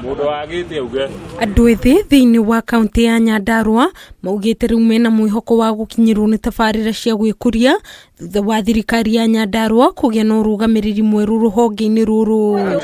Mũndũ wagĩte auge. Andũ ethĩ thĩinĩ wa kaunti ya Nyandarua maugĩte rĩu mena mwĩhoko wa gũkinyĩrwo nĩ tabarĩra cia gwĩkũria thutha wa thirikari ya Nyandarua kũgĩa na ũrũgamĩrĩri mwerũ rũhonge-inĩ rũrũ.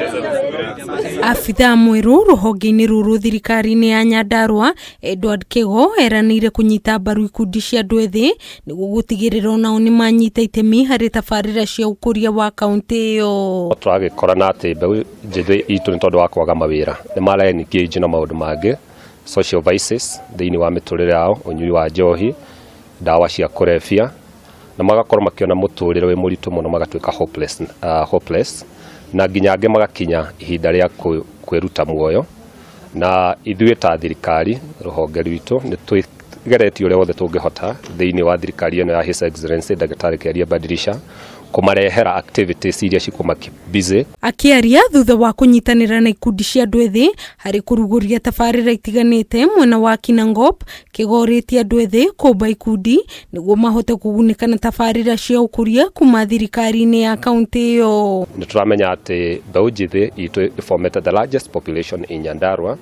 Abithaa mwerũ rũhonge-inĩ rũrũ thirikari-inĩ ya Nyandarua Edward Kĩgo eranĩire kũnyita mbaru ikundi cia andũ ethĩ nĩguo gũtigĩrĩra onao nĩ manyita itemi harĩ tabarĩra cia ũkũria wa kaunti ĩyo. Tũragĩkorana atĩ mbeũ njĩthĩ itũ nĩ tondũ wa kwaga mawĩra nĩ mara engage na maũndũ mangĩ, social vices thĩinĩ wa mĩtũrĩre yao, ũnyui wa njohi, ndawa cia kũrebia, na magakorwo makĩona mũtũrĩre wĩ mũritũ mũno, magatuĩka hopeless, na nginya angĩ magakinya ihinda rĩa kwĩruta muoyo. Na ithuĩ ta thirikari rũhonge rwitũ nĩ twĩgeretie ũrĩa wothe tũngĩhota thĩinĩ wa thirikari ĩno ya His Excellency Ndagĩtarĩ Kĩaria Badilisha kũmarehera activities iria cikũma keep busy. Akĩaria thutha wa kũnyitanĩra na ikundi cia andũ ethĩ harĩ kũrugũria tabarĩra itiganĩte mwena wa Kinangop, kĩgorĩtie andũ ethĩ kũmba ikundi nĩguo mahote kũgunĩka na tabarĩra cia ũkũria kuma thirikari-inĩ ya kaunti ĩyo. Nĩ tũramenya atĩ mbeũ njĩthĩ itũ ĩformete the largest population in Nyandarua,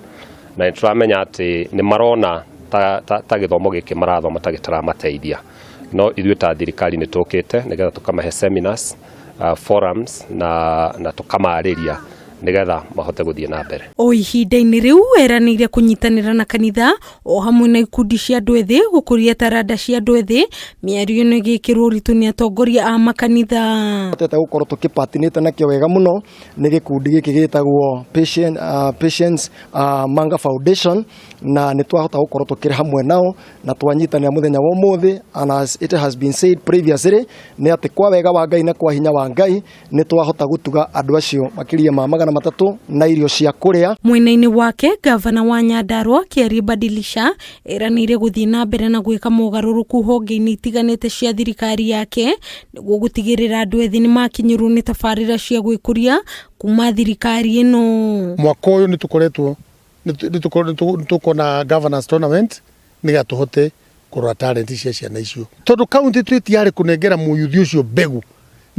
na nĩ tũramenya atĩ nĩ marona ta gĩthomo gĩkĩ marathoma ta gĩtaramateithia, no ithuĩ ta thirikari nĩ tũkĩte nĩgetha tũkamahe seminars, forums na tũkamarĩria nĩgetha mahote gũthiĩ na mbere. O ihinda-inĩ rĩu eranĩire kũnyitanĩra na kanitha o hamwe na ikundi cia andũ ethĩ gũkũria taranda cia andũ ethĩ. Mĩario ĩno ĩgĩkĩrwo ũritũ nĩ atongoria a makanitha. Tete gũkorwo tũkĩpatinĩte nakĩo wega mũno nĩ gĩkundi gĩkĩ gĩtagwo Patience Manga Foundation, na nĩ twahota gũkorwo tũkĩrĩ hamwe nao na twanyitanĩra mũthenya wa ũmũthĩ. And as it has been said previously, nĩ atĩ kwa wega wa Ngai na kwa hinya wa Ngai nĩ twahota gũtuga andũ acio makĩria ma 300 na irio cia kũrĩa. Mwena-inĩ wake, gavana wa Nyandarua Kĩarie Badilisha eranĩire gũthiĩ na mbere na gwĩka mogarũrũku honge-inĩ itiganĩte cia thirikari yake nĩguo gũtigĩrĩra andũ ethĩ nĩ makinyĩrwo nĩ tabarĩra cia gwĩkũria kuma thirikari ĩno. Mwaka ũyũ nĩ tũkoretwo nĩ tũkona governors tournament nĩgetha tũhote kũrora talent cia ciana icio, tondũ kaunti twĩ tiyarĩ kũnengera mũyuthi ũcio mbegũ,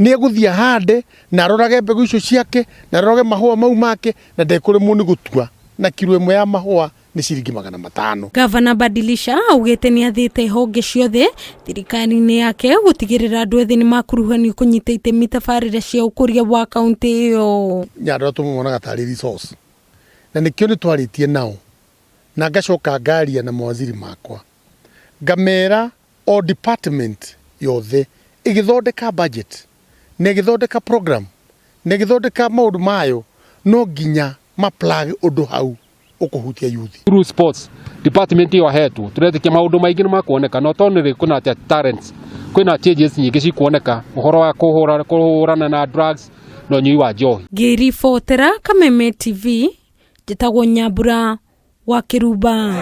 nĩ egũthiĩ ahande na arorage mbegũ icio ciake na arorage mahũa mau make na ndekũremwo nĩ gũtua, na kiro ĩmwe ya mahũa nĩ ciringi 500. Gavana Badilisha augĩte nĩ athĩte honge ciothe thirikari-inĩ yake gũtigĩrĩra andũ ethĩ nĩ makuruhanio kũnyita itemi tabarĩra cia ũkũria wa kaunti ĩyo. Nyandarua tũmonaga tarĩ resource, na nĩkĩo nĩ twarĩtie nao na ngacoka ngaria na mawaziri makwa, ngamera o department yothe ĩgĩthondeka budget na ĩgĩthondeka program na ĩgĩthondeka maũndũ mayo, no nginya ma plug ũndũ hau ũkũhutia youth. Through sports department ĩyo ahetwo, tũretĩkia maũndũ maingĩ nĩ makuoneka, not only kwĩna talents, kwĩna changes nyingĩ cikuoneka ũhoro wa kũhũrana na drugs na ũnyui wa njohi. Ngĩribotera Kameme TV, njĩtagwo Nyambura wa Kĩrumba.